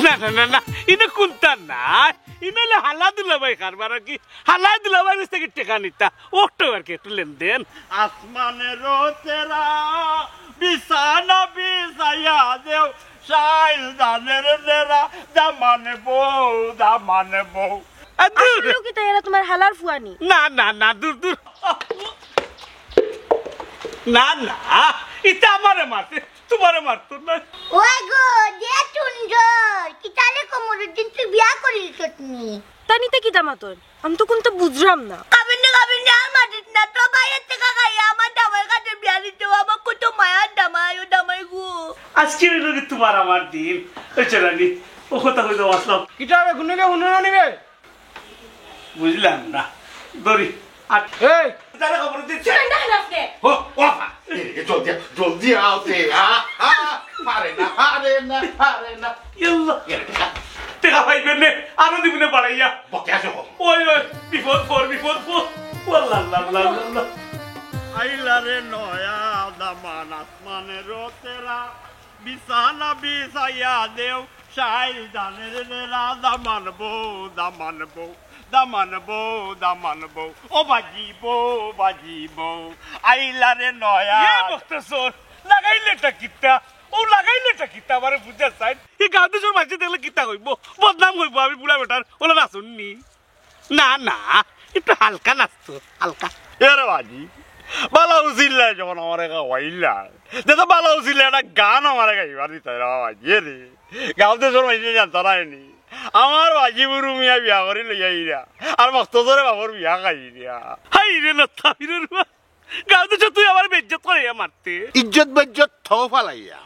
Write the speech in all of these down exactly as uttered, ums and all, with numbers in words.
না, না, না, না, ইনো কুন্তা না। ইনো অইলে হালা দুলাভাই কারবার আর কি। হালা দুলাভাইর গেছ থাকি টেকা নিতা। অখটাউ আর কি একটু লেনদেন। আসমানের তেরা বিছানা বিছাইয়া দেও, শাইল ধানের নেরা, দামান বউ, দামান বউ। আ, দূর। আসলেউ কিতা এরা তুমার হালার ফুয়া নি? না, না, না, দূর, দূর। না, না, ইতা আমারে মারছে, তুমারে মারতো না। ওই গো, যে টুনজয়, কিতারে কমরুদ্দিন তুই বিয়া করিলিছস নি? তাইন ইতা কিতা মাতইন? আমি তো কুন্তা বুঝরাম না। কাবিন দে, কাবিন দে, আর মাতিস না। তোর ভাইয়ের টেকা খাইয়া আমার জামাইর কাছে বিয়া দিতে, আমার কত মায়ার জামাই, ও জামাই গো। আজকে অইলো কি তুমার আমার দিন। ওই চলানি, ও কথা কইতে আসলাম। কিতা অইবে, কুনু কে হুনো না নিবে? বুঝলাম না। দড়ি, আট। এই! তারে খবর দিচ্ছে। শুনেন, দেখেন আপনি। ও, ও, আফা। এ, এ, জলদি, জলদি আও তে। আ, আ, পারে না, পারে না, পারে না। ইয়াল্লা। এ, টেকা। টেকা পাইবেন নে, আরো দিবনে বাড়াইয়া। বকে আসো। ওই, ওই, বিপদ পর, বিপদ পর। ও আল্লাহ, আল্লাহ, আল্লাহ, আল্লাহ। আইলা রে নয়া দামান আসমানের তেরা, বিছানা বিছাইয়া দেও, শাইল ধানের নেরা, দামান বউ, দামান বউ, দামান বউ, দামান বউ, ও বাজি বউ, বাজি বউ, আইলা রে নয়া। এ মখতসর, লাগাইলেটা কিতা? ও লাগাইলেটা কিতা? আমারে বুঝা চাইন। ই গাঁও দেশর মানষে দেখলে কিতা কইবো? বদনাম কইবো আমি বুড়া বেটার, অলা নাচুন নি। না, না, একটু হালকা নাচতো, হালকা। এরে বাজি, বালা উচিল্লায় যখন আমারে খাওয়াইলা, দে তো বালা উচিল্লায় একটা গান আমারে গাইবার দিতা রে বাজি, এরে। গাঁও দেশর মানষে জানতা নায় নি। আমার বাজি বুরু মিয়া বিয়া করি লইয়া আইরা, আর মখতসরে বাপর বিয়া খাইরা। হায় রে লতা, হায় রে রুয়া। গাঁও দেশো তুই আমারে বেইজ্জত করাইয়া মারতে। ইজ্জত বেইজ্জত থো ফালাইয়া।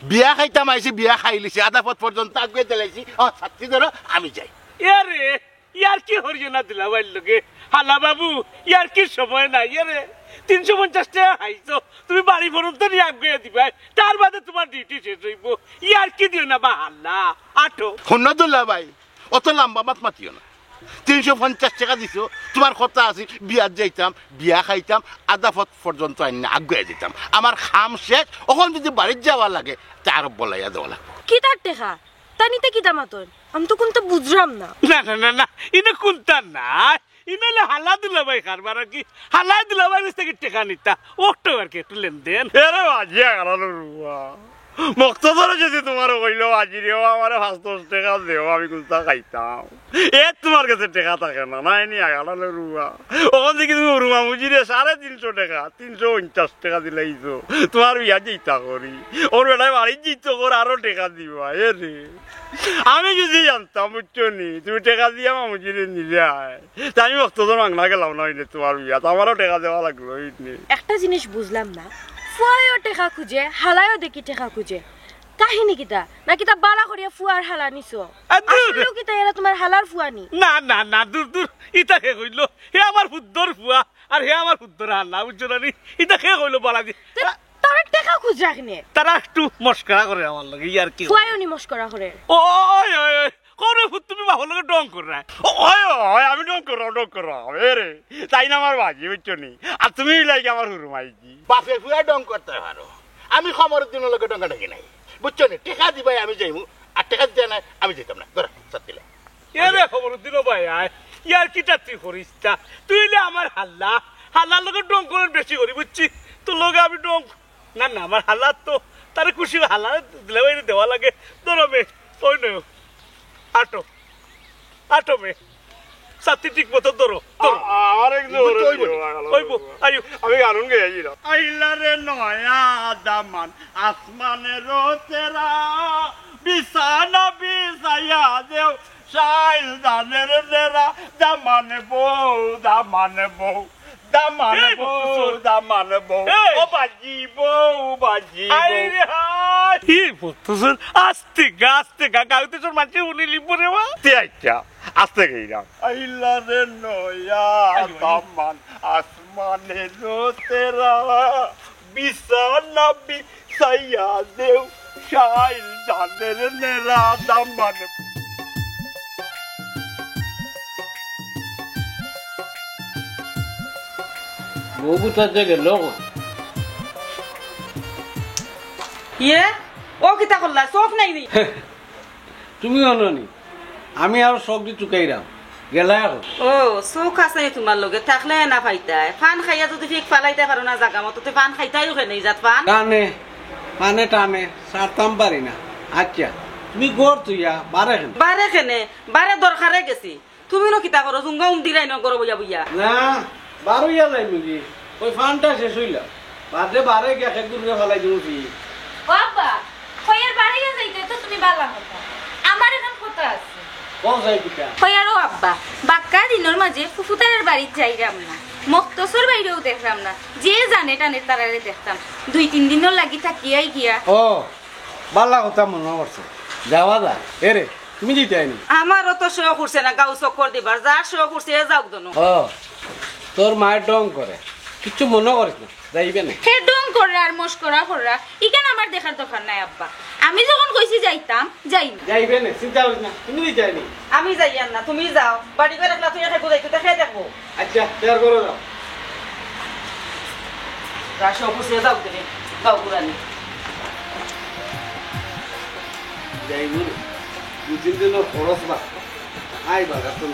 বিয়া খাইতাম আইছি, বিয়া খাইলিছি, আধা পথ পর্যন্ত আগুয়াই দিলাইছি। ও, ছাত্তি ধরো, আমি যাই। এরে, ইয়ার কি করিও না দুলাভাইর লগে? হালা বাবু, ইয়ার কি সময় নাই, এরে। তিনশো পঞ্চাশ টেকা খাইছো, তুমি বাড়ি পর্যন্ত নিয়া আগুয়াই দিবায়, তার বাদে তুমার ডিউটি শেষ অইবো। ইয়ার কি দিও না বা হালা, আটো। হুনো দুলাভাই, অত লাম্বা মাত মাতিও না। তিনশো পঞ্চাশ টেকা দিছো, তুমার কথা আছিল বিয়াত যাইতাম, বিয়া খাইতাম, আধা পথ পর্যন্ত আইন্না আগুয়াই দিতাম। আমার কাম শেষ, অখন যুদি বাড়িত যাওয়া লাগে, তে আরো বলাইয়া দেওয়া লাগবো। কিতার টেকা? তাইন ইতা কিতা মাতইন? আমি তো কুন্তা বুঝরাম না। না, না, না, না, ইনো কুন্তা না। ইনো অইলে হালা দুলাভাই কারবার আর কি। হালা দুলাভাইর গেছ থাকি টেকা নিতা। অখটাউ আর কি একটু লেনদেন। এরে বাজি আগাড়ালো রুয়া। মখতসরে যুদি তুমারে কইলো, "বাজি রে, ও আমারে পাঁচ দশ টেকা দেও, আমি কুন্তা খাইতাম।" এ তুমার গেছে টেকা থাকে না, নায় নি আগাড়ালো রুয়া। অখন দেখি তুমি হুরু মামুজিরে সাড়ে তিনশো টেকা, তিনশো পঞ্চাশ টেকা দিলাইছো। তুমার বিয়া যেতা করি। অউ বেটায় বাড়িত যেতা করি আরো টেকা দিবা, এরে। আমি যুদি জানতাম, বুঝছো নি, তুমি টেকা দিয়া মামুজিরে নিলায়। তে আমি মখতসর মাংনা গেলাম না অইলে তুমার বিয়াত, আমারও টেকা দেওয়া লাগলো অইলে। একটা জিনিস বুঝলাম না, ফুয়ায়ও টেকা খুজে, হালায়ও দেখি টেকা খুজে। কাহিনী কিতা? না কিতা বাড়া করিয়া ফুয়ার হালা নিছো? আ, দূর। আসলেউ কিতা এরা তুমার হালার ফুয়া নি? না, না, না, দূর, দূর। ইতা কে কইলো? হে আমার হুদ্দর ফুয়া, আর হে আমার হুদ্দর হালা, বুঝছো না নি? ইতা কে কইলো বাড়া দি? তে তারা টেকা খুজরা কেনে? তারা একটু মস্করা করে আমার লগে, ইয়ার্কি করে। ফুয়ায়ও নি মস্করা করে? ও, ওই, ওই, ওই। কও রে ফুত, তুমি বাপর লগে ঢং কররায়? ও, অয়, অয়, আমি ঢং কররাম, ঢং কররাম। এরে, তাইন আমার বাজি, বুঝছো নি? আর তুমি অইলায় গি আমার হুরু মাইজি। বাপে ফুয়া ঢং করতায় পারো। আমি কমরুদ্দিনর লগে ঢঙ্গাঢঙ্গি নাই। বুঝছো নি? টেকা দিবায় আমি যাইমু, আর টেকা দিতায় নায় আমি যাইতাম না। ধরো, ছাত্তি লও। এরে কমরুদ্দিন, ও ভাই, আয়। ইয়ার্কিটা তুই করিস না। তুই অইলে আমার হালা। হালার লগে ঢং করন বেশি করি, বুঝছি? তোর লগে আমি ঢং না, না, আমার হালাত তো, তারে খুশি হালাত দিলে বাইরে দেওয়া লাগে। ধরো মে, ওই নয়, আটো, আটো মে, ছাতি ঠিক মতো ধরো, ধরো। আ-, আ-, আমার এক জোরে ওই বো, দিও, ওই বো, আইও। আমি গানুন গেয়ে আইলাম। আইলা রে নয়া দামান, আসমানের তেরা, বিছানা বিছাইয়া দেও, শাইল ধানের নেরা, দামান বউ, দামান বউ। দামান এই বউ, বকতেছর। দামান বউ। এই। ও বাজি বউ, বাজি বউ। আরে হায়। এই বকতেছর। আস্তে গা, আস্তে গা, গাঁও দেশর মানষে হুনিলিবো রে বা। তে আইচ্ছা, আস্তে গেইরাম। আইলা রে নয়া আইও, আইও। দামান, আসমানের তেরা, বিছানা বি- সাইয়া দেও, শাইল ধানের নেরা দামান। বউ বুঝা যে গেল। ইয়ে, ও কিতা করলা? চোখ নাই নি? তুমি অনো নি? আমি আরো চউখ দি তুকাইরাম। গেলায় অখন। ও, চউখ আছে নি তুমার লগে? থাকলে না পাইতায়। পান খাইয়া যুদি ফিক ফালাইতায় পারো না জাগা মতো, তে পান খাইতায়ও কেনে ইজাত পান? টানে, পানে টানে, ছাড়তাম পারি না। আচ্ছা, তুমি ঘর থইয়া বারে কেনে? বারে কেনে? বারে দরকারে গেছি। তুমি নু কিতা করো? জুঙ্গা উম দিরায় নু ঘরো বইয়া বইয়া। না, বারইয়া যাইমুগি। ওই পানটা শেষ অইলা। বাদে বারে গিয়া খেগুররে ফালাই দিমু ফি। ও আব্বা, কইয়ার বারইয়া যাইতে তো তুমি বালা কথা। আমার অখন কথা আছে। কও যাই কিতা? কইয়ার ও আব্বা, বাক্কা দিনর মাঝে ফুফুতারের বাড়িত যাইরাম না। মক্তসর বাইরেও দেখরাম না। যে জানে টানে তারারে দেখতাম। দুই তিন দিনর লাগি থাকিয়াই গিয়া। ও, বালা কথা মনো করছো। যাওয়া যা। এরে, তুমি যাইতায় নি? আমারও তো শখ উঠছে না গাঁও চক্কর দিবার। যার শখ উঠছে, এ যাউক দনো। ও, তোর মায়ে ঢং করে। কিচ্ছু মনো করিস না। যাইবে নে। হে ঢং কররা আর মস্করা কররা, ইখান আমার দেখার দরকার নাই আব্বা। আমি যখন কইছি যাইতাম, যাইমু। যাইবে নে, চিন্তা করিস না। তুমি যাইতায় নি? আমি যাইয়ার না, তুমি যাও। বাড়ি ঘর একলা তুই একা গুজাইতে দেখে দেখবো। আচ্ছা, তৈয়ার করো যাও। যা শখ উঠছে যাউক দে, গাঁও ঘুরানি। যাইমু রে। দুই তিন দিনর খরচ বা। আই বাজার তো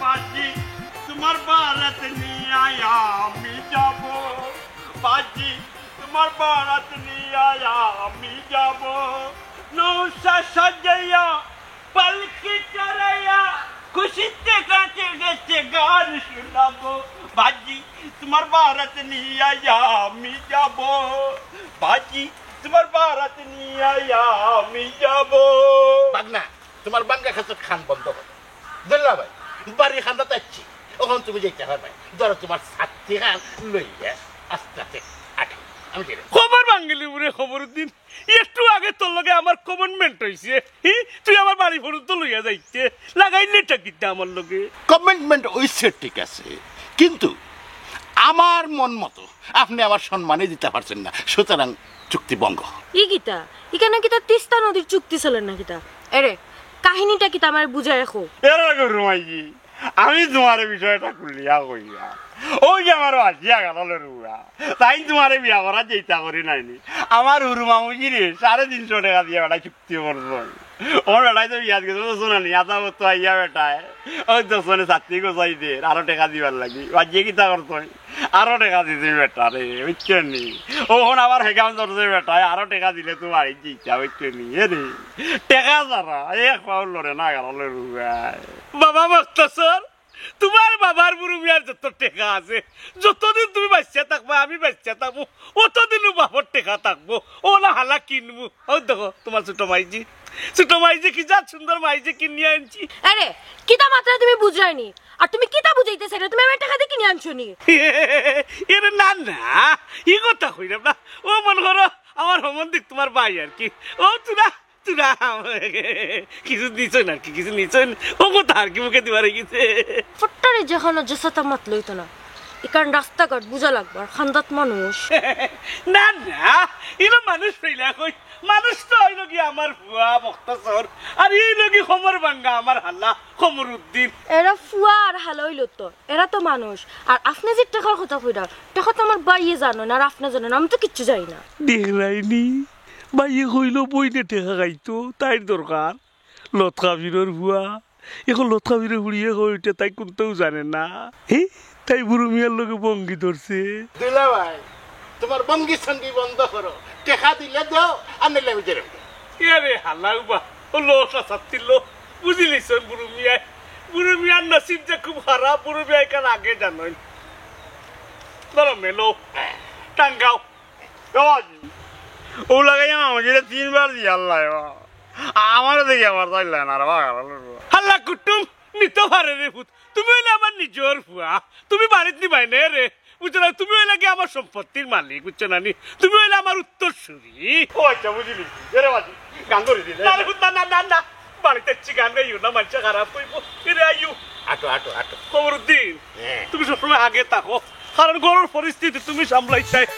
বাজি, তোমার বারাত নিয়া আমি যাব। বাজি, তোমার বারাত নিয়া আমি যাব। নৌশা সাজাইয়া, পালকি চড়াইয়া, খুশিতে কাটে গেছে গান শোনাবো। বাজি, তোমার বারাত নিয়া আমি যাব। বাজি, তোমার বারাত নিয়া আমি যাব। বাগনা, তোমার বাঙ্গা খাসত খান বন্ধ করো। দুল্লা ভাই, বাড়ি খান্দা তাচ্ছি, অখন তুমি যাইতে পারবায়। ধরো তোমার ছাত্তি খান লইয়া আস্তে আস্তে আটো। আমি যাই। খবর ভাঙ্গিলি বুড়ে খবর উদ্দিন, একটু আগে তোর লগে আমার কমিটমেন্ট অইছে। হি, তুই আমার বাড়ি পর্যন্ত লইয়া যাইতে লাগাইলে টাকিতে আমার লগে। কমিটমেন্ট অইছে ঠিক আছে, কিন্তু আমার মন মতো আপনি আমার সম্মানে দিতে পারছেন না, সুতরাং চুক্তি ভঙ্গ। ই কিতা? ইখানো কিতা তিস্তা নদীর চুক্তি চলের না কিতা? এরে, কাহিনীটা কিতা আমারে বুঝাইয়া কও। এরে গরু মাইজি, আমি তোমারে বিষয়টা খুলিয়া কইয়া। ওই যে আমার বাঁচিয়া গেল রে রুয়া, তাই তোমারে বিয়া করার চেষ্টা করি নাইনি। আমার হুরু মামুজি রে, সাড়ে তিনশো টেকা দিয়া বেটায় চুক্তি করছইন। ওর বেটায় তো বিয়াত গেছে, তো শোনানি, আতা মতো আইয়া বেটায়। ওই তো শোনে ছাত্রী গোসাই দের, আরো টেকা দিবার লাগি। বাজিয়ে কিতা করছইন? আরো টেকা দিছইন বেটারে, বুঝছো নি? অখন আবার হেকাম ধরছে বেটায়, আরো টেকা দিলে তো বাড়িত যাইতা, বুঝছো নি? এ রে, টেকা ছাড়া এক পাও লড়ে না গেল রে রুয়ায়। বাবা মক্তসর, তোমার বাবার বুরু মিয়ার যত টেকা আছে, যতদিন তুমি বাঁচিয়া থাকবায়, আমি বাঁচিয়া থাকমু, অতদিনউ বাপর টেকা থাকবো। অলা হালা কিনমু। অউ দেখো, তোমার ছোট মাইজি, ছোট মাইজি কি জাত সুন্দর মাইজি কিনিয়া আনছি। আরে, কিতা মাতরায় তুমি বুঝরায় নি? আর তুমি কিতা বুঝাইতে চাইরায়? তুমি আমার টেকা দি কিনিয়া আনছো নি? এরে না, না, ই কথা কইরাম না। অউ মনো করো, আমার হমন্দিক তোমার ভাই আর কি। অউ তোরা তোরা কিছু নিছইন আর কি, কিছু নিছইন, অউ কথা আর কি মুখে দিবার অইগেছে। ফট্টারে যেখানো জসাতা মাত লইতো না, ইখান রাস্তাঘাট বুঝা লাগবো, আর খান্দাত মানুষ। না, না, ইনো মানুষ পাইলা কই? মানুষ তো অইলো গি আমার ফুয়া মক্তসর, আর ই অইলো গি কমর ভাঙ্গা আমার হালা কমর উদ্দিন। এরা ফুয়া আর হালা অইলো তো, এরা তো মানুষ। আর আপনে যে টেকার কথা কইরা, টেকা তো আমার ভাইয়ে জানইন, আর আপনে জানইন, আমি তো কিচ্ছু জানি না। দেখরায়নি? ভাইয়ে কইলো বইনে টেকা খাইতো, তাইর দরকার। লতকা পীরর ফুয়া। অখন লতকা পীরর ফুড়িয়ে কয় ইটা তাই কুন্তাউ জানে না। হে, তাই বুরু মিয়ার লগে বঙ্গি ধরছে। দুলা ভাই, তোমার বঙ্গি সঙ্গি বন্ধ করো। টেকা দিলে দেও, আর নাইলে আমি যাইরাম। এরে হালাউবা, অউ লতা ছাত্তির লো। বুঝিলিছইন বুরু মিয়ায়? বুরু মিয়ার নসিব যে খুব খারাপ, বুরু মিয়ায় ইখান আগে জানইন। ধরো মেলো, টাঙ্গাও। ও বাজি, অউ লাগাইয়া মামুজিরে তিনবার দিয়া আল্লাহ। আমারে দেখি আবার চাইলা না রে, বাগাল। হাল্লা কুটুম, নিতো পারে রে পুত। তুমি অইলে আমার নিজর ফুয়া। তুমি বাড়িত নিবায় নে রে। বুঝছো না? তুমি অইলা গি আমার সম্পত্তির মালিক, বুঝছো না নি? তুমি অইলা আমার উত্তরসূরি। ও আচ্ছা, বুঝিলি। এরে বাজি, গান ধরি দিলে। না রে পুত, না, না, না, না। বাড়িত আইছি, গান গাইও না, মানষে খারাপ কইবো। এরে আইও। আটো, আটো, আটো। কমরুদ্দিন, হ্যাঁ। তুমি সবসময় আগে থাকো, কারণ ঘরর পরিস্থিতি তুমি সামলাইতায়।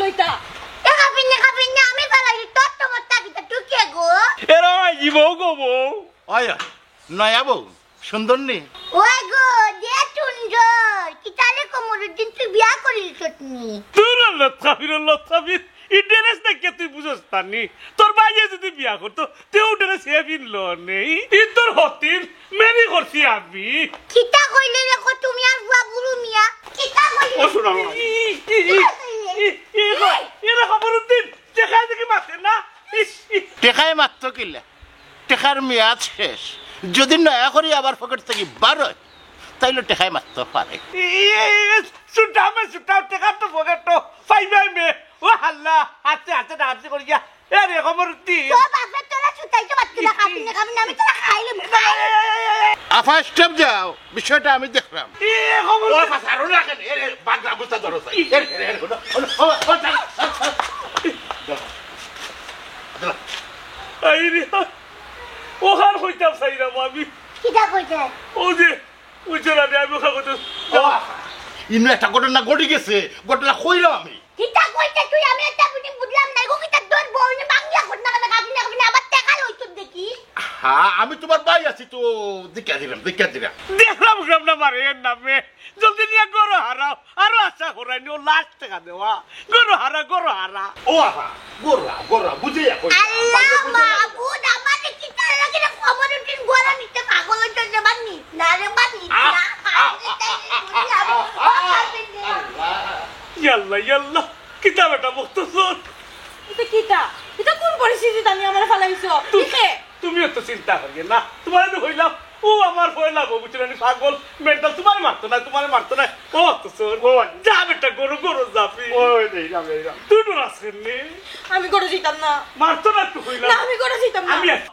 লইতা। এ কাবিন না, কাবিন না, আমি ফালাই দিই, তোর তো মোর তাগিদে, তুই কে গো? এরা ভাই, জি বউ গো বউ। ওই, ওই, নয়া বউ, সুন্দর নি? ওই গো, যে সুন্দর, কিতারে কমরুদ্দিন তুই বিয়া করিলিছস নি? তোর আল্লাহ কাবির, আল্লাহ কাবির, ই ড্রেস দেখিয়া তুই বুঝস না নি? তোর ভাইয়ে যদি বিয়া করতো, তেও ড্রেস হে ফিনলো নে। ই তোর হতিন, মেরি করছি আমি। কিতা কইলে রে কো তুমি আর বুয়া বুরু মিয়া? কিতা কইলে? ও শোনা, শোনা। ই, ই, ই, ই, ই, ই, এরা কমরুদ্দিন, টেকায় দেখি মাতে না। ইস, ইস। টেকায় মাততো কিলা? টেকার মেয়াদ শেষ। যদি নয়া করি আবার পকেট থাকি বার অয়, তাইলে টেকায় মাততো পারে। ই, ই, ই, ছুটামে ছুটাও, টেকা তো পকেটো। পাইবায় মে। ও হাল্লা, আস্তে আস্তে ডাকাতি করি গিয়া। এ রে, কমরুদ্দিন। তোর বাপে তোরা ছুটাইতে পারতি না, কাবিন না, কাবিন না, আমি তোরা খাইলে মুখ। আফা, step যাও, বিষয়টা আমি দেখলাম। এ, কমরুদ্দিন। ও, আফা, ছাড়ো না কেন? এ রে, বাগদা গুস্তা ধরো, সাই। এ রে, এ রে, হুনো, হুনো, ও, ও, ছাড়ো, ছাড়ো, ছাড়ো। যাও। যাও। আই রে, ওখান হইতাম চাইলাম আমি। কিতা কইতে? ও যে, ওই যে রাতে আমি ওখান হইতে ও, আফা, ইমনে একটা ঘটনা ঘটি গেছে, ঘটনা কইলাম আমি। কিতা কইতে তুই? আমি একটা বুঝি বুঝলাম না। এগো কিতা তোর বউ নি বাংলা ঘটনা কেন কাবিন না, কাবিন না, আবার টেকা লইতো দেখি। হ্যাঁ, আমি তোমার ভাই আছি তো, দেখা দিলাম, দেখা দিলাম। দেখলাম, দেখলাম না মারে এর নামে। জলদি নিয়া গরু হারাও, আরো আশা করাই নিও লাস্ট টেকা দেওয়া। গরু হারা, গরু হারা। ও আফা, গরু হারা, গরু হারা, বুঝে যা, কই। আল্লাহ মাবুদ, আমারে কিতা লাগে রে, কমরুদ্দিন গরু নিতে পাগল হইতো রে, বান্নি। না রে, বান্নি, না। আল্লাহ। ইয়াল্লা, ইয়াল্লা, কিতা বেটা মুক্তসর? ইতা কিতা? ইতা কোন পরিস্থিতিত আনি আমারে ফালাইছো? তুমি, ইকে? তুমিও তো চিন্তা করিও না। তোমারে তো কইলাম, ও আমার পয়লা বউ, বুঝছো নি, পাগল, মেন্টাল, তোমারে মারতো না, তোমারে মারতো না। ও তো চোর, ও ভাই। যা বেটা, গরু, গরু, যা তুই। ওই, ওই, এই, এই, এই। তুই ডরাস কেনে? আমি গরু যাইতাম না। মারতো না, তুই কইলাম। না, আমি গরু যাইতাম না। আমি আছি।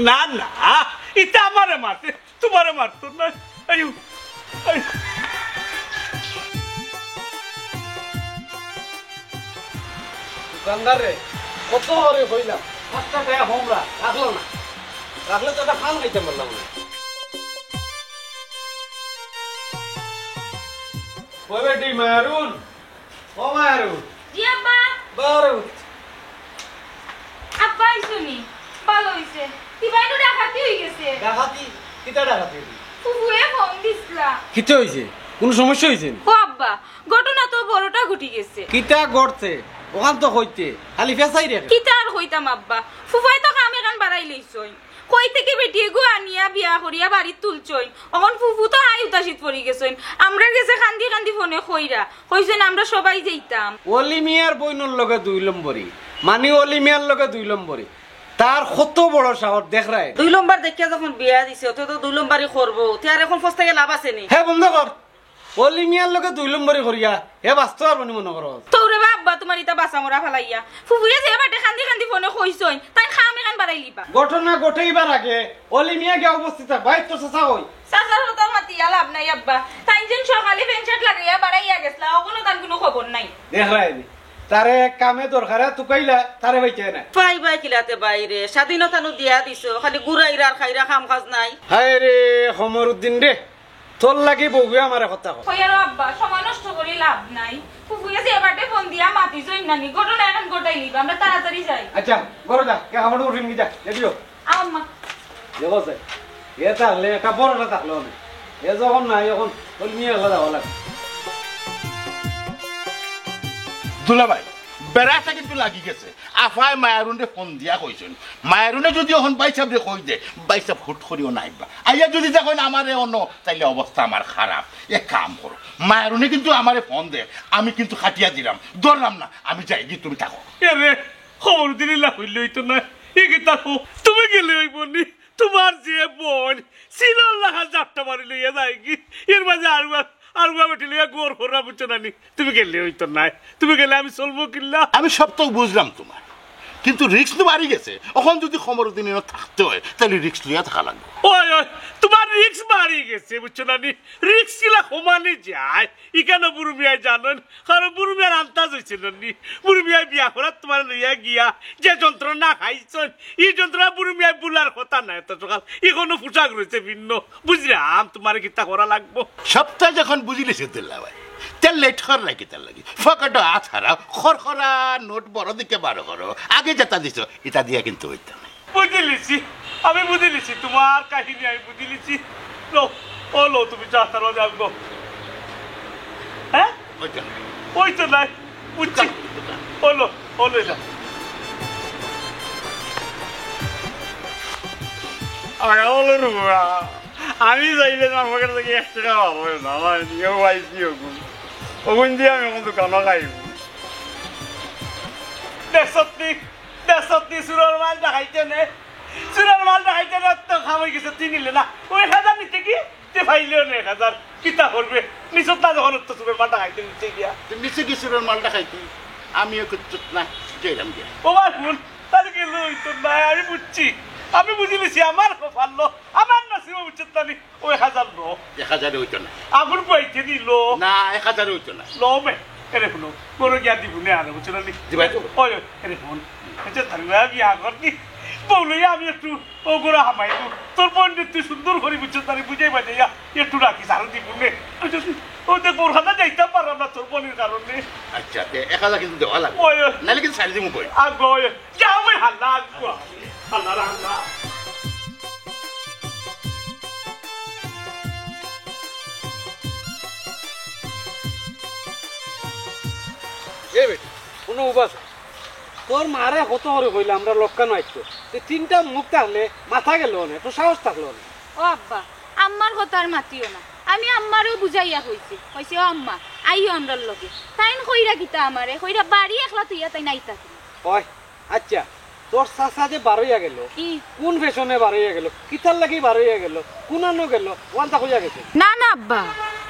না, না, ইতা আমারে মারছে। তোমারে মারতো না। আইও, আইও। দোকানদার রে, কত করে কইলাম, পাঁচটা টাকা কম রাখ, রাখলো না। রাখলে তো একটা পান খাইতাম পারলাম না। ওই বেটি, মায়ারুন, ও মায়ারুন। জি আব্বা। বারো। আব্বা আইছো নি? ভালো অইছে। কিবা একটু ডাকাতি অই গেছে। ডাকাতি? কিতা ডাকাতি অইছে? ফুফুয়ে ফোন দিছলা। কিতা অইছে? কুনু সমস্যা অইছে নি? ও আব্বা, ঘটনা তো বড়টা ঘটি গেছে। কিতা ঘটছে? অখান তো কইতে। খালি ফেসাই রে। কিতা আর কইতাম আব্বা? ফুফায় তো কাম এখান বাড়াই লইছইন। কই থাকি বেটি এগু আনিয়া বিয়া করিয়া বাড়িত তুলছইন। অখন ফুফু তো হাই উতাসিত পড়ি গেছইন। আমরার গেছে কান্দি কান্দি ফোনে কইরা। কইছইন আমরা সবাই যাইতাম। অলি মিয়ার বইনর লগে দুই লম্বরি, মানি অলি মিয়ার লগে দুই লম্বরি। তার কত বড় সাহস দেখরায়। দুই লম্বর দেখিয়া যখন বিয়া দিছে, অত তো দুই লম্বরি করবো। তে আর অখন ফস্তাইয়া লাভ আছে নি? হে বন্ধ কর। অলি মিয়ার লগে দুই লম্বরি করিয়া হে বাঁচতো পারবো নি মনো করো? তো রে বাবা, তোমার ইতা বাঁচা মরা ফালাইয়া। ফুফুয়ে যে বাটে কান্দি কান্দি ফোনে কইছইন, তাইন কাম এখান বাড়াই লিবা। ঘটনা ঘটাইবার আগে অলি মিয়া গিয়া উপস্থিত থাক। ভাই, তোর চাচা কই? চাচার কথা মাতিয়া লাভ নাই আব্বা। তাইন যেন সকালে প্যান্ট শার্ট লাগাইয়া বাড়াইয়া গেছলা, অখনো তান কুনু খবর নাই। দেখরায় নি, তারে কামে দরকারে তুকাইলা, তারে পাইতায় না। পাইবায় কিলাতে বাইরে, স্বাধীনতা নু দিয়া দিছো, খালি ঘুরাইরা আর খাইরা কাম কাজ নাই। হায় রে, কমরুদ্দিন রে, তোর লাগি বউয়ে আমারে কথা কয়। কইয়ারো আব্বা, সময় নষ্ট করি লাভ নাই। ফুফুয়ে যে এবারে ফোন দিয়া মাতিছইন নানি, ঘটনা এখান ঘটাই লিবা, আমরা তাড়াতাড়ি যাই। আচ্ছা, ঘরো যা, কে খাবার উঠিন কি যা, রেডি হো। আম্মা। দেখো যে, এ থাকলে একটা বড়টা থাকলো না। এ যখন নাই, এখন ওই নিয়ে গেলে যাওয়া লাগে। দুলাভাই, বেড়াটা কিন্তু লাগি গেছে। আফায় মায়ারুনরে ফোন দিয়া কইছইন। মায়ারুনে যদি অখন বাইসাবরে কই দে, বাইসাব হুট করিও না আইবা। আইয়া যদি দেখইন আমারে অনো, তাইলে অবস্থা আমার খারাপ। এক কাম করো, মায়ারুনে কিন্তু আমারে ফোন দে, আমি কিন্তু কাটিয়া দিলাম, ধরলাম না, আমি যাইগি, তুমি থাকো। এরে, খবর দিলি না হইলে হইতো না। এ কি থাকো, তুমি গেলে হইব নি? তোমার যে বোন, সিলর লাখা জাপটা মারি লইয়া যাইগি। এর মাঝে আরুয়া, আরুয়া বেটি লইয়া গোর ফোররা বুঝছো না নি? তুমি গেলে হইতো নায়। তুমি গেলে আমি চলবো কিল্লা? আমি সব তো বুঝলাম তোমার, কিন্তু রিস্ক তো বাড়ি গেছে। অখন যদি কমরুদ্দিন এনে থাকতে হয়, তাহলে রিস্ক লইয়া থাকা লাগবে। ওই, ওই, তোমার রিস্ক বাড়ি গেছে, বুঝছো না নি? রিস্ক কিলা কমানি যায়, ইখানো বুরু মিয়ায় জানইন, কারণ বুরু মিয়ার আন্দাজ হইছে না নি। বুরু মিয়ায় বিয়া করার তোমার লইয়া গিয়া যে যন্ত্রণা খাইছইন, ই যন্ত্রণা বুরু মিয়ায় ভুলার কথা নায়। এত সকাল ইখানো পোশাক রইছে ভিন্ন। বুঝলাম, তোমারে কিতা করা লাগবো। সবটা যখন বুঝিলিছে দুলাভাই, তে লেট কররায় কিতার লাগি? পকেটো আত হারাও, খরখরা নোট বড় দিকে বার করো। আগে যেতা দিছো, ইতা দিয়া কিন্তু অইতো নায়। বুঝিলিছি, আমি বুঝিলিছি, তুমার কাহিনী আমি বুঝিলিছি। লও, ও লও, তুমি চা ছাড়ো, যাও গো। হ্যাঁ? অইতো নায়। অইতো নায়, বুঝছি। ও লও, ও লও, যাও। আরে, ও লও, রুমা। আমি চাইলে আমার পকেট থাকি এক টেকা বার অয় না, আমার নিয়েও পাইছি অগুন। অগুন দিয়া আমি অখন দোকানো খাইমু। দেখছত নি? দেখছত নি? চুরর মাল ডাকাইতে নে। চুরর মাল ডাকাইতে নে, তো খাম অইগেছে, চিনিলে না। ও এক হাজার নিতে কি? তে পাইলেও না এক হাজার। কিতা করবে? নিছত না যখন তো চুরর মাল ডাকাইতে নিতে গিয়া। তে নিছে কি চুরর মাল ডাকাইতে? আমিও কিচ্ছু না, যাইরাম গিয়া। ও ভাই, হুন, তাইলে গেলে অইতো নায়, আমি বুঝছি। আমি বুঝিলিছি, আমার কপাল লো, আমার নসিবো বুঝছত না নি। ও এক হাজার লো। এক হাজারে অইতো নায়। আগুন পাইতে দিল। না, এক হাজারে অইতো নায়। লো মে, এরে হুনো, গরো গিয়া দিবো নে আরো, বুঝছো না নি? দিবায় তো? ওই, ওই, এরে হুন। আচ্ছা, তাহলে আমি বিয়া করনি। বউ লইয়া আমি একটু ও গরো হামাইবো। তোর বইনরে তুই সুন্দর করি বুঝছত না নি, বুঝাই বাজাইয়া একটু রাখিস, আরো দিবো নে। বুঝছো নি? ও দেখ, বোরখানা যাইতাম পারলাম না তোর বইনর কারণে। আচ্ছা, তে এক হাজার কিন্তু দেওয়া লাগবো। ওই, ওই। নাইলে কিন্তু ছাড়ি দিমু কই। আগ, ওই, যাও, ওই, হাল্লা, আগ, হাল্লা, হাল্লা। এ বেটি, কুনু উবাস নাই। তোর মারে কত করি কইলাম আমরা লক্ষ্য নাই তো। তুই তিনটা মুখ থাকলে মাথা গেল অনে, একটু সাহস থাকলো অনে। ও আব্বা, আম্মার কথা আর মাতিও না। আমি আম্মারেও বুঝাইয়া কইছি। কইছি, "ও আম্মা, আইও আমরার লগে।" তাইন কইরা কিতা আমারে? কইরা বাড়ি একলা থইয়া তাইন আইতা কিলা? ওই, আচ্ছা, তোর চাচা যে বারইয়া গেল, ই। কোন ফ্যাশনে বারইয়া গেল, কিতার লাগি বারইয়া গেল, কোনানো গেল, ওয়ানটা কইয়া গেছে? না, না আব্বা,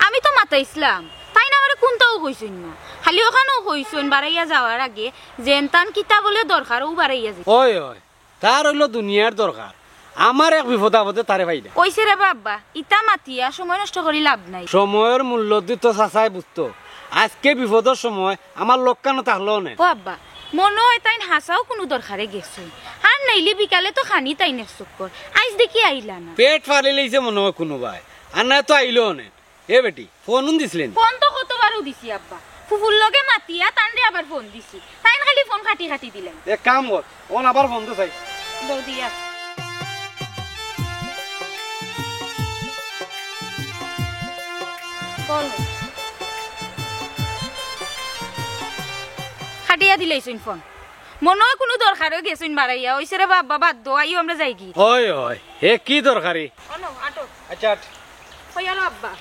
আমি তো মাতাইছলাম। তাইন আমারে কুনটাও কইছইন না। খালি অখানও কইছইন বারইয়া যাওয়ার আগে, যেন তান কিতা বলে দরকার, অউ বারইয়া যাইতা। ওই, ওই, তার অইলো দুনিয়ার দরকার। আমার এক বিপদ আপদে তারে পাই না। অইছে রে বা আব্বা, ইতা মাতিয়া সময় নষ্ট করি লাভ নাই। সময়র মূল্য দি তো চাচায় বুঝতো। আজকে বিপদর সময় আমার লক্ষ্য না থাকলো অনে। ও আব্বা, মনো অয় তাইন হাছাউ কুনু দরকারে গেছইন। আর নাইলে বিকালে তো খানি তাইন এক চক্কর। আইজ দেখি আইলা না। পেট ফালি লইছে মনো অয় কুনুবায়। আর নায় তো আইলো অনে। এ বেটি, ফোন দিছলে নি? ফোন তো কতবারও দিছি আব্বা। ফুফুর লগে মাতিয়া তানরে আবার ফোন দিছি। তাইন খালি ফোন কাটি কাটি দিলাইন। এক কাম কর, অন আবার ফোন দে চাই। দৌ দিয়া। ফোন। কাটিয়া দিলাইছইন ফোন। মনো অয় কুনু দরকারে গেছইন বারইয়া। অইছে রে বা আব্বা, বাদ দেও, আইও আমরা যাইগি। ওই, ওই, হে কি দরকারি? অনো, আটো। আচ্ছা, আট। কই আরো আব্বা,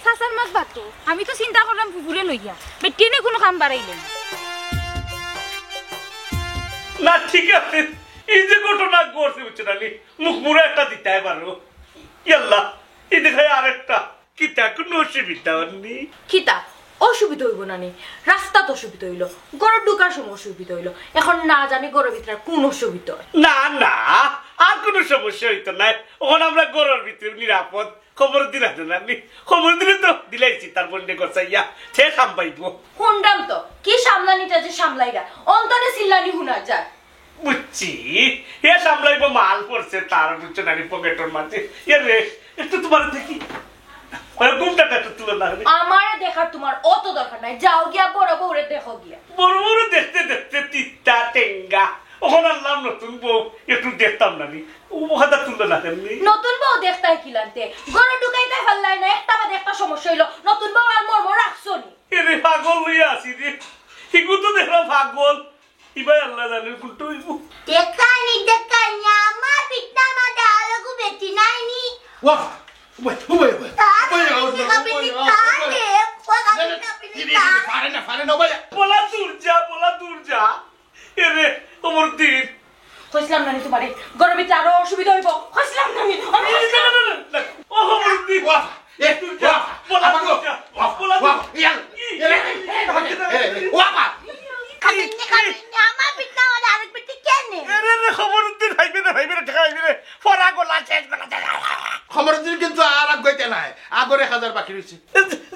চাচার মাত বাদ দেও। আমি তো চিন্তা করলাম ফুফুরে লইয়া। বেটিয়ে নে কুনু কাম বাড়াইলে। না, ঠিক আছে। এই যে ঘটনা ঘটছে, বুঝছো না নি? মুখ পুরা একটা দিতায় পারো। ইয়াল্লা, এই দেখায় আরেকটা। কিতা, কুনু অসুবিধা অর নি? কিতা, অসুবিধা অইবো না নি? রাস্তাত অসুবিধা অইলো, ঘরো ঢুকার সময় অসুবিধা অইলো। এখন না জানি ঘরর ভিতরে কুন অসুবিধা অয়। না, না, আর কুনু সমস্যা অইতো নায়। অখন আমরা ঘরর ভিতরে নিরাপদ। খবর দিলা না নি? খবর দিলে তো দিলাইছি, তার বইনরে গছাইয়া। সে সামলাইবো। হুনরাম তো, কি সামলানিটা যে সামলাইরা। অন্তরে চিল্লানি হুনা যায়। বুঝছি, হে সামলাইবো, মাল পড়ছে তার, বুঝছো না নি, পকেটর মাঝে। এ রে, একটু তুমারে দেখি। ওই ঘুমটা একটু তুলো না রে। আমারে দেখার তুমার অত দরকার নাই, যাও গিয়া বড় বউরে দেখো গিয়া। বড় বউরে দেখতে দেখতে তিতা টেঙ্গা, অখন আনলাম নতুন বউ, একটু দেখতাম না নি। ও কথা তুলো না কেমনি? নতুন বউ দেখতায় কিলান্তে, ঘরো ঢুকাইতায় পারলায় না, একটা বাদে একটা সমস্যা অইলো। নতুন বউ আর মর্ম রাখছো নি? এরে পাগল লইয়া আছি রে, হিগু তো দেখলাম পাগল। ইবায় আল্লায় জানে কুনটা অইবো। দেখানি, দেখানি, আমার পিঠনার মাঝে আরোগু বেটি নাই নি। ওয়া, ওয়া, ওয়া, ওয়া। তার ওয়া, ওয়া, পিঠনার ওয়া, পিঠি ওয়া, কাটে, ওয়া। ওয়া না, না, কাটে পিঠি ইরে, ইরে, কাটে। পারে না, পারে না, ওয়া। বলা দূর যা, বলা দূর যা। এরে, ওমর দিন। কইছিলাম না নি তুমারে, ঘরর ভিতরে আরো অসুবিধা অইবো। কইছিলাম না নি, আমি না, না, না, না, না। ও, ওমর দিন। ওয়া। এ, তুই যা, ওয়া, বলা আমার তুই গো, যা, ওয়া, বলা ওয়া, তুই। ইয়াল, এ, এ, এ, এ, ওয়া, ওয়া। কাবিনে, কাবিনে, আমার পিঠনার মাঝে আরেক বেটি কেনে? এরে রে, খবর দিন, ভাইবে রে, ভাইবে রে, ঠেকা ভাইবে রে। ফরা গলা শেষ, গলা শেষ। খবর দিন কিন্তু আর আগ গইতে নাই, আগর এক হাজার বাকি রইছে।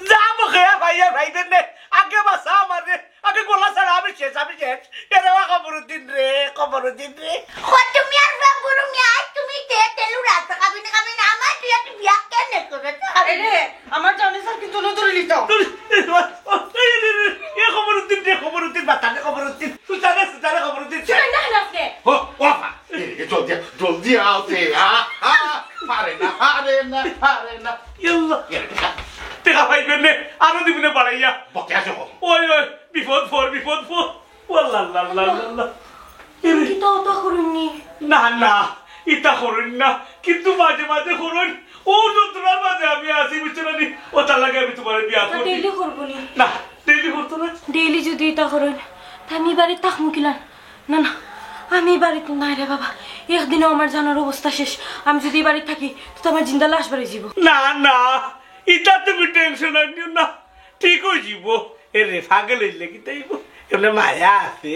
যা মুখে ভাই, আর ভাইবে নে, আগে বাসা আমার রে। আগে গলা ছাড়া আমি শেষ, আমি শেষ। এরে ওয়া কমরুদ্দিন রে, কমরুদ্দিন রে। ও তুমি আর বাবুর মিয়া, তুমি তে তেলু রাত খাবি না, খাবি না, আমার তুই একটু বিয়া কেন করে? এরে, আমার জানে স্যার কিন্তু নতুন লিতাম। ইয়াল্লা। টেকা পাইবেন নে, আরো দিবি না বাড়াইয়া। ওই, ওই, বিপদ পর, বিপদ পর। ও আল্লাহ, আল্লাহ, আল্লাহ, আল্লাহ। এরে। কিতা অতা করইন নি? না, না, ইতা করইন না। কিন্তু মাঝে মাঝে করইন। অউ যন্ত্রণার মাঝে আমি আছি, বুঝছো না নি? অতার লাগি আমি তুমারে বিয়া করছি। ডেইলি করবো নি? না, ডেইলি করতো না। ডেইলি যুদি ইতা করইন, তে আমি বাড়িত থাকমু কিলা? না, না, আমি বাড়িত নাই রে বাবা। একদিনে আমার জানর অবস্থা শেষ। আমি যুদি বাড়িত থাকি, তে আমার জিন্দা লাশ বারই যিবো। না, না, ইতা তুমি টেনশন নিও না, ঠিক অই যিবো। এরে, পাগল অইলে কিতা অইবো? এমনে মায়া আছে।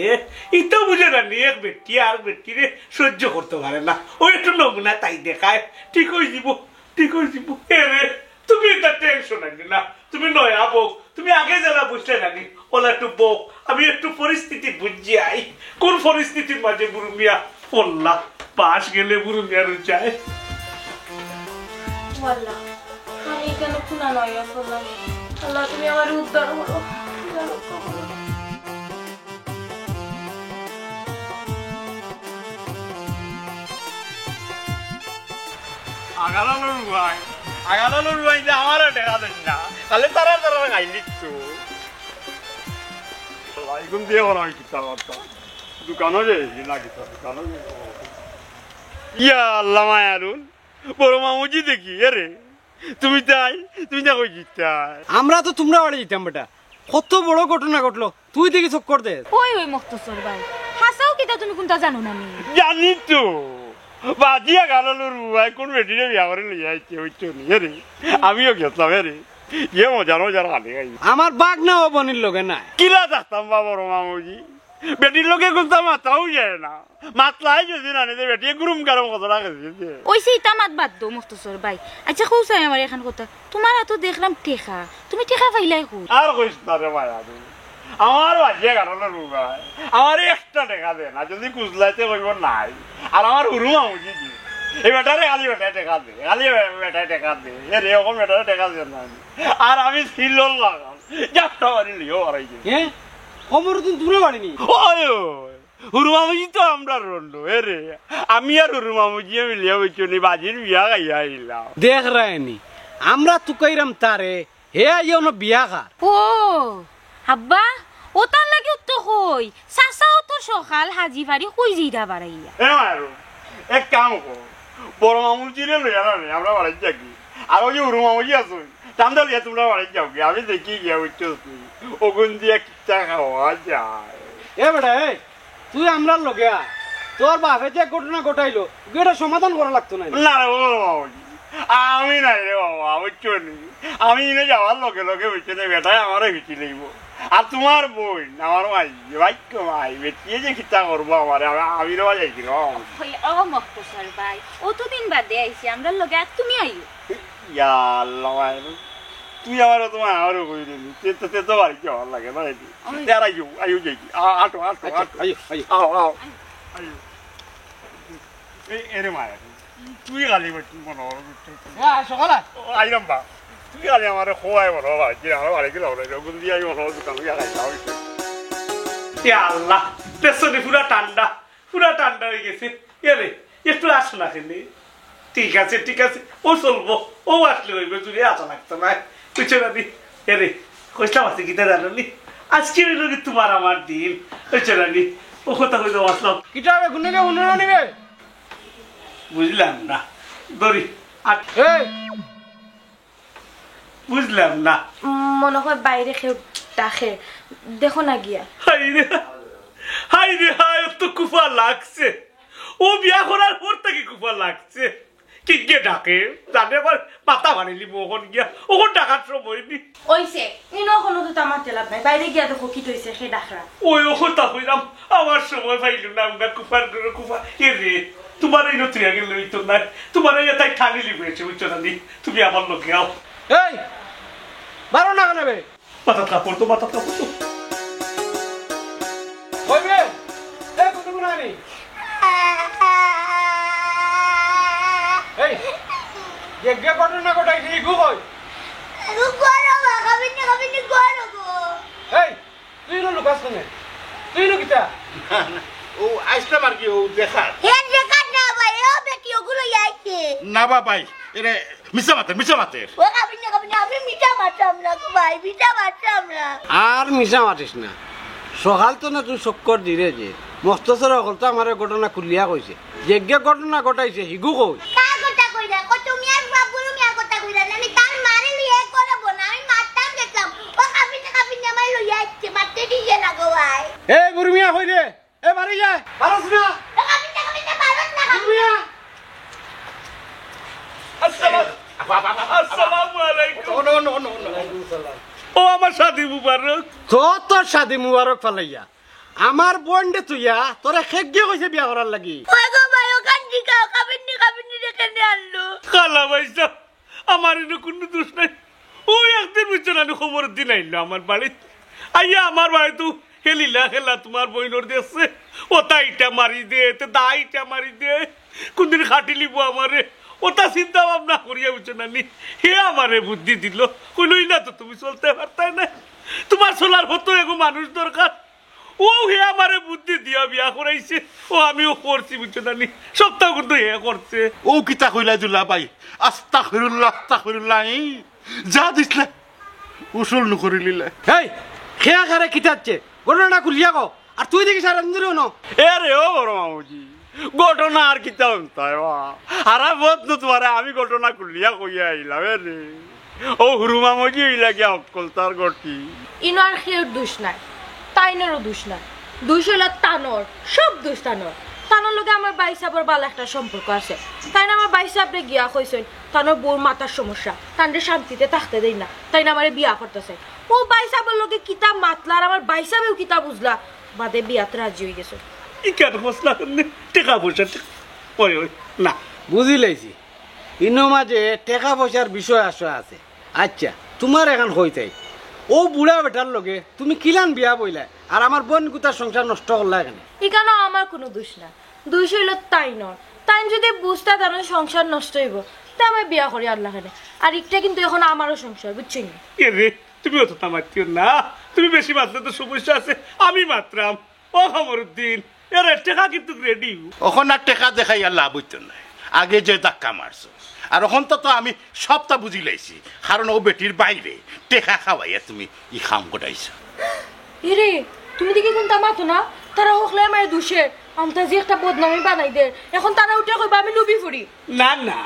ইতা বুঝে না নি, এক বেটি আর বেটিরে সহ্য করতো পারে না। অউ একটু নমুনা তাই দেখায়, ঠিক অই যিবো, ঠিক অই যিবো। এরে, তুমি ইতা টেনশন নিও না। তুমি নয়া বউ, তুমি আগে যেলা বুঝলে না নি, অলা একটু বউ। আমি একটু পরিস্থিতি বুঝি আই, কোন পরিস্থিতির মাঝে বুরু মিয়া পড়লা, বাঁশ গেলে বুরু মিয়া রুজায়। ও আল্লাহ, আমি কেনে কুনা নয়া পড়লাম? আল্লাহ, তুমি আমারে উদ্ধার করো, তুমি আমারে রক্ষা করো। আগালালো রুয়াই, আগালালো রুয়াই যে আমারে টেকা দেইন না, তাইলে তারা তারা খাইলিত। এখন দিয়া করা অয় কিতা বার্তা? দোকানো যাই না কিতা, দোকানো যাই। ইয়া আল্লাহ মায়ারুন, বড় মামুজি দেখি, এরে, তুমি তাই, তুমি তা কই যিতায়? আমরা তো তুমরার বাড়ি যিতাম বেটা, কত বড় ঘটনা ঘটলো, তুই দেখি চক্কর দেস। ওই, ওই মখতসর ভাই, হাছাউ কিতা তুমি কুনতা জানো না নি? জানি তো, বাজিয়া গালালো রুয়াই কোন বেটিরে বিয়া করি লইয়া আইছে, অইছে নি, এরে। আমিও গেছলাম, এরে। ইয়ে মজার মজার খালি খাই। আমার বাগনা ও বইনর লগে নাই। কিলা থাকতাম বা বড় মামুজি? বেটির লগে কুনতা মাতাউ যায় না। মাতলাই যদি না নিতে বেটি গুরুম গারম কথা রাখে দিতে। ওই সে ইতা মাত বাদ দেও মখতসর ভাই। আচ্ছা, কও চাই আমারে একখান কথা। তুমার আতো দেখলাম টেকা। তুমি টেকা পাইলায় কই? আর কইস না রে ভাই, আমি আমার বাজিয়া গালালো রুয়াই। আমারে একটা টেকা দে না, যদি কুজলাইতে কইবো নাই। আর আমার হুরু মামুজি দি। এই বেটারে খালি বেটায় টেকা দে, খালি বে-, বেটায় টেকা দে। এরে, অখন বেটারে টেকা দে না। আর আমি সিলর লাগাম। যাত্রা বাড়ি লিও হারাই দে। এ? কমরুদ্দিন তুমরার বাড়ি নি? ওই, ওই। হুরু মামুজি তো আমরার রন্ডু, এরে। আমি আর হুরু মামুজিয়ে মিলিয়া অইছে নি, বাজির বিয়া খাইয়া আইলাম। দেখরায় নি, আমরা তুকাইরাম তারে, হে আইয়া অনো বিয়া খার। ও, আব্বা, অতার লাগি তো কই, চাচাও তো সকাল হাজি ফারি কই যাইরা বারাইয়া। এ মারু, এক কাম কর, বড় মামুজিরে লইয়া না রে, আমরা বাড়িত যাই। আর ওই যে হুরু মামুজি আছে, তানরে লইয়া তুমরা বাড়িত যাওগি, আমি দেখি গিয়া বুঝছো নি, অগুন দিয়া কিতা খাওয়া যায়। এ বেটা, এই, তুই আমরার লগে আয়। তোর বাপে যে ঘটনা ঘটাইলো, তুই এটা সমাধান করা লাগতো না? না রে বাবা, আমি নাই রে বাবা, বুঝছো নি? আমি ইনো যাওয়ার লগে লগে, বুঝছো নি, বেটায় আমারে পিটি লইবো। আর তুমার বইন, আমার মাই, ভাই, মাই, বেটিয়ে যে কিতা করবো আমারে, আমি, আমি রে বাবা যাইছি রে বাবা। ওই, ও মখতসর ভাই, অতদিন বাদে আইছি, আমরার লগে আর তুমি আইও। ইয়া আল্লাহ, মাই, তুই আমার তো মাই, আমারও কই রে, তে তো, তে তো বাড়িত যাওয়ার লাগে না, এটি। আমি তে আর আইও, আইও যাই। আ-, আটো, আটো, আচ্ছা, আটো। আইও, আইও। আও, আও। আইও। এই, এরে মাই, তুই খালি বল, তুই মনে হয়, হ্যাঁ, সকাল আয়। ও, আইলাম বা। তুই খালি আমারে খোয়াই মনে হয়, বাড়িত গেলে, আমার বাড়িত গেলে, ওরা যখন দিয়ে আমি মনে হয়, দোকান দিয়ে খাই, খাওয়াই। ইয়া আল্লাহ, পেছনে পুরা ঠান্ডা। পুরা ঠান্ডা অই গেছে। এরে, একটু আস না কেনে? ঠিক আছে, ঠিক আছে, অউ চলবো, অউ আসলে অইবো, জুড়ে আসা লাগতো নায়, বুঝছো না নি? এরে, কইছলাম আছে কিতা জানো নি? আইজকে অইলো গি তুমার আমার দিন, বুঝছো না নি? অউ কথা কইতাম আছলাম। কিতা অইবো, কুনু কে হুনো না নিবে? বুঝলাম না, ধরি, আট। এই, বুঝলাম না। উম, মনে হয় বাইরে কেউ ডাকে, দেখো না গিয়া। হায় রে, হায় রে হায়, অউ তো কুফা লাগছে। অউ বিয়া করার পর থাকি কুফা লাগছে। কিগে ডাকে? জানে আবার মাথা ফাড়িলিমু অখন গিয়া। অখন ডাকার সময় নি। অইছে, ইনো কুনু দুটা মাতে লাভ নাই। বাইরে গিয়া দেখো কিতা অইছে, কে ডাকরা। ওই, অউ কথা কইলাম, আমার সময় পাইলু না, আমরা কুফার ঘরো কুফা। এরে, তুমারে ইনো থুইয়া গেলে অইতো নায়। তুমারে ইয়া তাই ঠানিলিবো এসে, বুঝছো না নি? তুমি আমার লগে আও। এই, বারো না কেনে বে? মাথাত কাপড় দে, মাথাত কাপড় দে। কই বে? এই, কত গুণ আনি? এই, যে, যে ঘটনা ঘটাইছে, ইগু কই? ইগু ঘরো বা, খাবিনি, খাবিনি ঘরো গো। এই, তুই ইনো লুকাস কেনে? তুই ইনো কিতা? না, না, অউ আইছলাম আর কি, অউ দেখার। হে দেখার না ভাই, ও বেটি না বা ভাই, এরে মিছা মাতের, মিছা মাতের। ও কাবিন না, কাবিন না, আমি মিছা মাতরাম না গো ভাই, মিছা মাতরাম না। আর মিছা মাতিস না। সকাল তো না তুই চক্কর দিরে যে। মস্তসরে হকল তো আমারে ঘটনা খুলিয়া কইছে। যেগে ঘটনা ঘটাইছে, হিগু কই? কার কথা কইরা? কত মিয়ার বাবুর মিয়ার কথা কইরা। আমি তার মারে লিয়ে করে বোনা, আমি মারতাম দেখলাম। ও কাবিন না, কাবিন না, আমারে লইয়া আইছে, মারতে দিয়ে না গো ভাই। এই বুরু মিয়া কই রে? এ বাড়ি যা, পারস না। ও কাবিন না, কাবিন না, পারস না, কাবিন না। বুরু মিয়া। আসসালাম-, আসসালামু আলাইকুম। ও, নো, নো, নো, নো। ও আমার শাদি মুবারক। তো তোর শাদি মুবারক ফালাইয়া। আমার বইনরে তুইয়া, তোরে খেগিয়ে কইছে বিয়া করার লাগি। ওই গো ভাই, ওখান থেকে কাবিন নি, কাবিন নি রে কেনে আনলো? কালা ভাইসাব, আমার ইনো কুনু দুষ নাই। অউ একদিন বুঝছো না, খবর দিন আইলো আমার বাড়িত। আইয়া আমার বাড়িত হে লীলা খেলা তুমার বইনর দেখছে। ওতা ইটা মারি দে, তে দা ইটা মারি দে। কুনদিন খাটিলিবো আমারে। ওতা চিন্তা ভাবনা করিয়া বুঝছো না নি। হে আমারে বুদ্ধি দিলো। কইলো, "ইলা তো তুমি চলতে পারতায় না। তুমার চলার পথো এগু মানুষ দরকার।" অউ হে আমারে বুদ্ধি দিয়া বিয়া করাইছে। ও আমিও করছি, বুঝছো না নি? সবতা কিন্তু হে করছে। ও কিতা কইলা দুলা ভাই? আস্তাগফিরুল্লাহ, আস্তাগফিরুল্লাহ, এই যা দিছলা, উসুল নু করিলিলা। এই, খেয়া খারে কিতা হচ্ছে? ঘটনা খুলিয়া কও। আর তুই দেখি সারা দিন ধরে হুনো। এ রে, ও বড় মামুজি, ঘটনা আর কিতা হুনতায় বা? হারা পথ নু তুমারে আমি ঘটনা খুলিয়া কইয়া আইলাম, এ রে। ও হুরু মামুজি, অইলা গিয়া হক্কলতার ঘটি। ইনো আর কেউর দুষ নাই, তাইনরও দুষ নাই। দুষ অইলো তানর, সব দুষ তানর। তানর লগে আমার ভাইসাবর ভালা একটা সম্পর্ক আছে। তাইন আমার ভাইসাবরে গিয়া কইছইন, তানর বউর মাথার সমস্যা, তানরে শান্তিতে থাকতে দেইন না, তাইন আমারে বিয়া করতা চাইন। ও ভাইসাবর লগে কিতা মাতলা আর আমার ভাইসাবেও কিতা বুঝলা, বাদে বিয়াত রাজি অইগেছইন। ই কেন মশলা করলে? টেকা পয়সা, টেকা। ওই, ওই, না। বুঝিলাইছি, ইনো মাঝে টেকা পয়সার বিষয় আশয় আছে। আচ্ছা, তুমার এখান কইতাই, ও বুড়া বেটার লগে তুমি কিলান বিয়া বইলায়, আর আমার বইন গুতার সংসার নষ্ট করলায় কেনে? ইখানো আমার কুনু দুষ না, দুষ অইলো তাইনর। তাইন যুদি বুঝতা তানর সংসার নষ্ট অইবো, তে আমারে বিয়া করি আনলা কেনে। আর ইকটা কিন্তু এখন আমারও সংসার, বুঝছইন নি? এ রে, তুমি অততা মাতিও না, তুমি বেশি মাতলে তো সমস্যা আছে, আমি মাতরাম। ও কামরুদ্দিন, এরে টেকা কিন্তু রেডি। অখন আর টেকা দেখাইয়া লাভ অইতো নায়, আগে যে ধাক্কা মারছো। আর অখন তো, তো আমি সবতা বুঝিলাইছি, কারণ ও বেটির বাইরে টেকা খাওয়াইয়া তুমি ই কাম ঘটাইছো। এরে, তুমি দেখি কুনতা মাতো না, তারা হকলে আমারে দুষের, আমতা যে একটা বদনামি বানাই দের, এখন তারা উঠে কইবা আমি লুবি ফুরি। না, না,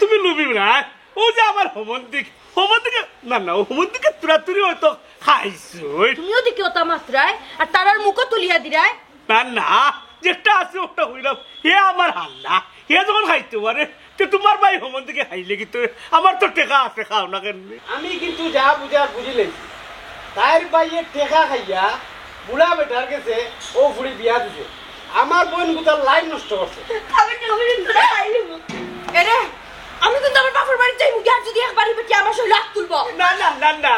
তুমি লুবি না। ও যে আমার হমন্দিক, হমন্দিকে, না, না, ও হমন্দিকে তুরাতুরি অয়তো খাইছইন। তুমিও দেখি অতা মাতরায়, আর তারার মুখও তুলিয়া দিরায়। না, না, যেটা আছে ওটা কইলাম। হে আমার হাল্লা, হে যখন খাইতে পারে, তে তুমার ভাই হমন্দিকে খাইলে কিতা? আমার তো টেকা আছে, খাও না কেনে? আমি কিন্তু যা বুঝার বুঝিলাইছি। তাইর ভাইয়ে টেকা খাইয়া বুড়া বেটার গেছে ও ফুড়ি বিয়া দিছে। আমার বইন গুতার লাইফ নষ্ট করছে। আমি তো ওই দিন ধরে খাই নিব। এরে, আমি কিন্তু আমার বাপর বাড়িত যাইমু, গিয়া যুদি একবার ই বেটি আমার শরীরে আত তুলবো। না, না, না, না।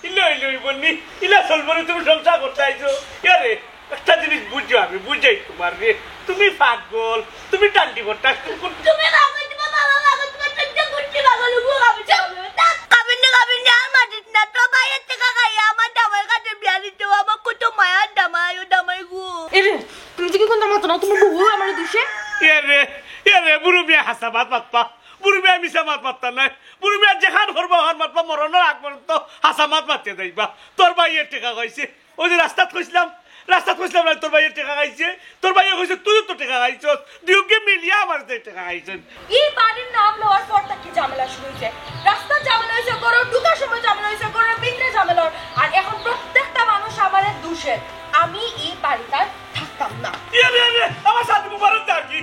ইলা অইলে অইবো নি? ইলা চলবো নি? তুমি সংসার করতে আইছো? এরে, একটা জিনিস বুঝো, আমি বুঝাই তুমারে। তুমি পাগল, তুমি টান্ডি বট্টা, তুমি কোন তুমি পাগল, তোমার বাবা পাগল, তোমার চোদ্দ গুষ্টি পাগল, ও বাবা চুপ। কাবিন না, কাবিন না, আর মাতিস না। তো ভাইয়ের টেকা খাইয়া আমার জামাইর কাছে বিয়া দিতে, ও আমার কত মায়ার জামাই, ও জামাই গো। এরে, তুমি দেখি কুনতা মাতো না, তুমার বউ আমারে দুষে। এরে, এরে, বুরু মিয়া হাছা মাত মাতবা। বুরু মিয়া মিছা মাত মাততা নায়। বুরু মিয়া যেখান করবা, অখান মাতবা, মরণর আগ পর্যন্ত হাছা মাত মাতিয়া যাইবা। তোর ভাইয়ে টেকা খাইছে। ওই যে রাস্তাত কইছলাম, রাস্তাত কইছলাম না, তোর ভাইয়ে টেকা খাইছে। তোর ভাইয়ে কইছে, তুইও তো টেকা খাইছস। দুইওগে মিলিয়া আমার যে টেকা খাইছইন। ই বাড়ির নাম লওয়ার পর থাকি ঝামেলা শুরু অইছে। রাস্তাত ঝামেলা অইছে, ঘরো ঢুকার সময় ঝামেলা অইছে, ঘরর ভিতরে ঝামেলা অর। আর এখন প্রত্যেকটা মানুষ আমারে দুষের। আমি ই বাড়িত আর থাকতাম না। এরে, এরে, আমার শাদি মুবারক থাকি।